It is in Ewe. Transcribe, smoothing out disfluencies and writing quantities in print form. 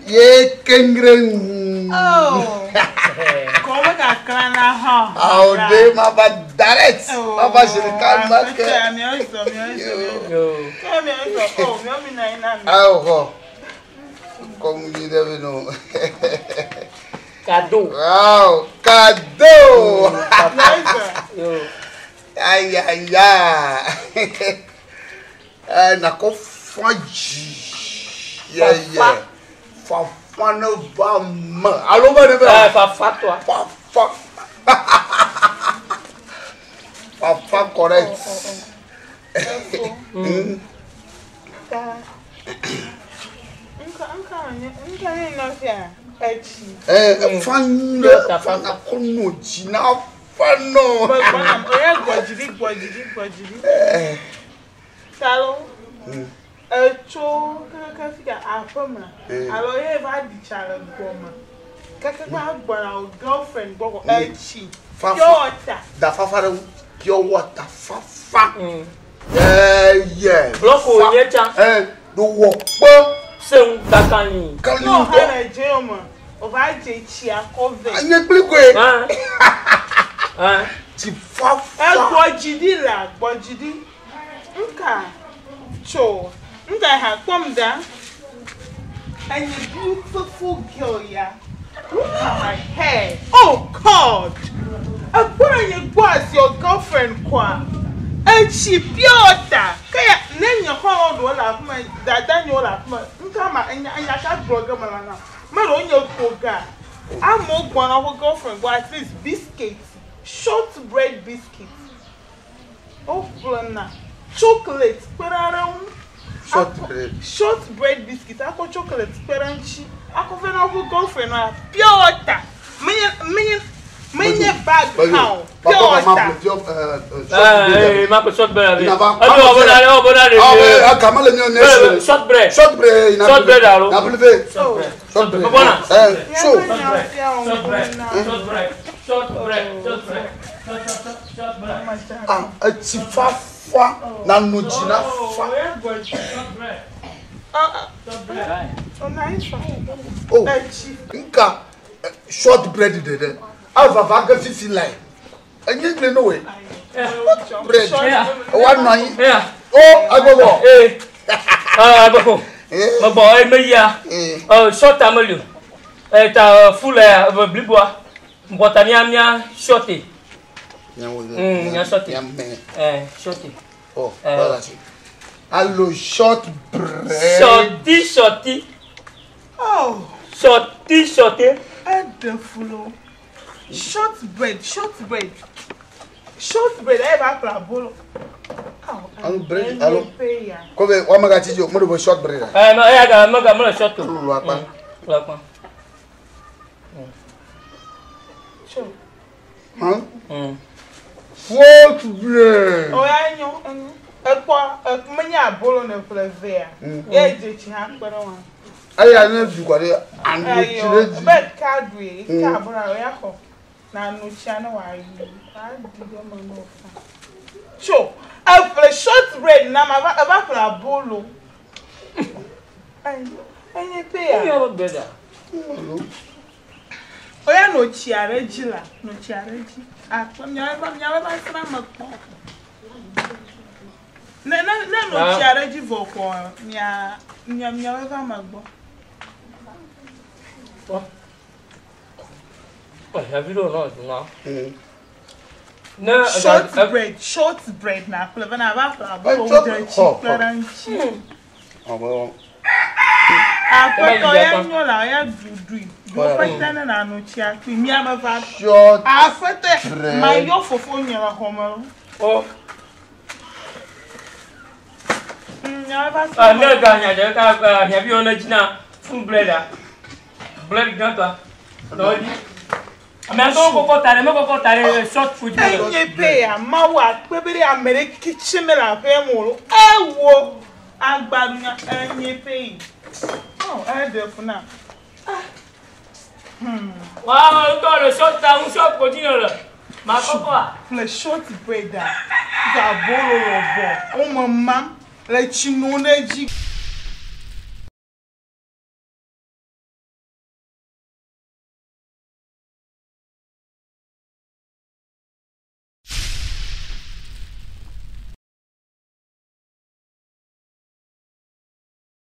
Ye kengre ŋu. Oh. Kɔme kakla na hã. Awo de ma va direct. Ma va se ɖeka ma ke. Miawo zɔ, miawo zɔ, miawo zɔ. Oh, miawo mi na yi na mi. Awo xɔ. Kɔmu yi ɖe mi no. Cadeau. Wow, cadeau. Miawo zɔ. Yo. Ayi ayi. Ɛ nakɔ fa dzi. Yɛyɛ. Fafa ne va me. Alo be ne be. Ɛ fafa tɔa. Fafa. Fafa correct. Ta. Nka nka nye nka nye nɔfia etsi. Ɛ fa nyuie fa nakɔ no dzi na fa nɔ. Gbɔna oya gbɔdzi gbɔdzi gbɔdzi. Talo. Etso keke fika aƒeme alo ye va ɖi tsa le gbɔme. Keke va gbɔna o girlfriend gbɔ ko etsi. Fafa. Pure water. Da fafa ɖe ŋu. Pure water fafa. Yɛyɛ. Blɔko nye tsã. Ɛ do wɔ kpe. Seŋu kaka nyi. Kali Ne o ŋutɔ. hã le dze yome o va dze tsia kɔ vɛ. Nye kpli koe. Hã. Hã. Tsi fafa. Egbɔ dzi ɖi la gbɔ dzi ɖi. Nka tso nka ha kpɔm da. And you beautiful girl ya. Look at my hair. Oh God. Egbɔ nye gbɔ as your girlfriend kwa. Etsi pure water. Kaya ne nye xɔlɔ̃ ɖewo le afi ma dada nyewo le afi ma. Nka ma enya enya ka gblɔ ge mele na. Me ɖewo nye ko ga. Amewo gbɔna woƒe girlfriend gbɔ at least biscuit, short bread biscuit. Woƒlena chocolate kpe ɖe ɖe ŋu. Short bread. Short bread biscuit akɔ chocolate kpe ɖe ŋuti akɔ vɛ na woƒe girlfriend na pure water. Menye menye menye bag hã o. Pure water. Ɛ ma ko short bread abi. Nava- Ebi wɔ bɔna ɖe wɔ bɔna ɖe. Ah ouais, ah, kama le miɔ ne. Short bread. Short bread. Short bread alo. Na plive. Oh. Short bread. Bɔna. Eh, so. Short bread. Short bread. Short bread. Short bread. Short bread. Short bread. Ah, etsi fafa na no dzi na fa. Short bread. Short bread. Oh, Etsi. nka eh, short bread ɖeɖe. Avava ge fifi lae. Enye gble no we. Bread. Yeah. Wa nɔ anyi. Yeah. Oh, agbɔbɔ. Ee. Ah, bɔkɔ. Mebɔ eye meyia. Eh. Ɛ short ameli o. Ɛ ta full ɛ eve bliboa. Mbɔta mía mía short. Mía short. Nyame. Ɛ short. Oh, Eh. voilà. Allo short bread. Shorty shorty. Oh. Shorty shorty. Eɖe fulo. Short bread, short bread. Short bread eye va ƒle abolo. Alo bread, alo. Pe ya. Kɔfɛ wa ma ka tsi o, mo de bɔ short bread. Ɛ ma eya ga mega mele short o. Lulu akpa. Lulu akpa. Tso. Hã? Short bread. O ya nyo enyo. Ekpɔ menye abolo ne ƒle vea. Ye dze tsi hã kpe ɖe ŋua. Eya ne du kɔ ɖe anu tsi ɖe Ayo, dzi. be ka ɖui, ka abolo o ya xɔ. Na nu tsia ne wòayi. Wòaɖi ɖe eme ne wòfa. Tso, eƒle short bread na ma va eva ƒle abolo. Enye pe ya. Eya be bread a. Oya no tsia ɖe dzi la, no tsia ɖe dzi. Akpɔ miawo va miawo va srã me kpɔ. Ne ne ne no Ah. tsia ɖe dzi vɔ kɔ mia mia miawo va me gbɔ. Ɛ vi ɖewo nɔ duna. Ne Short bread, short bread na ƒle va na va ƒle abolo Eh, short- wo dze tsi xɔ, kple xɔ. ɖe ŋuti. Ɔbɔ. Aƒetɔ ya nyo la ya ɖuɖui. Ɖo ƒete ne na no tsia kpi mia me va. Short. Aƒetɔ Bread. ma yɔ fofo nye le xɔ me lo. O. Miawo va srã me. Ne ga nya ɖe ka nya vi wo ne dzina full bread a. Bread gãtɔa. Nɔ dzi. Ame aɖewo kɔkɔ ta ɖe me kɔkɔ ta ɖe short food me. Enye pe ya mawu akpe be ɖe ame ɖe kitsi me le aƒea me o lo. Ewo agbaɖunya enye pe yi. Oh, eɖe fu na. Wa ŋutɔ le short ta ŋu short ko dzi ne le. Ma kɔkɔa. Ƒle short bread a. Ga abolo lɔbɔ. Wome mam. Le tsi nom ɖe edzi.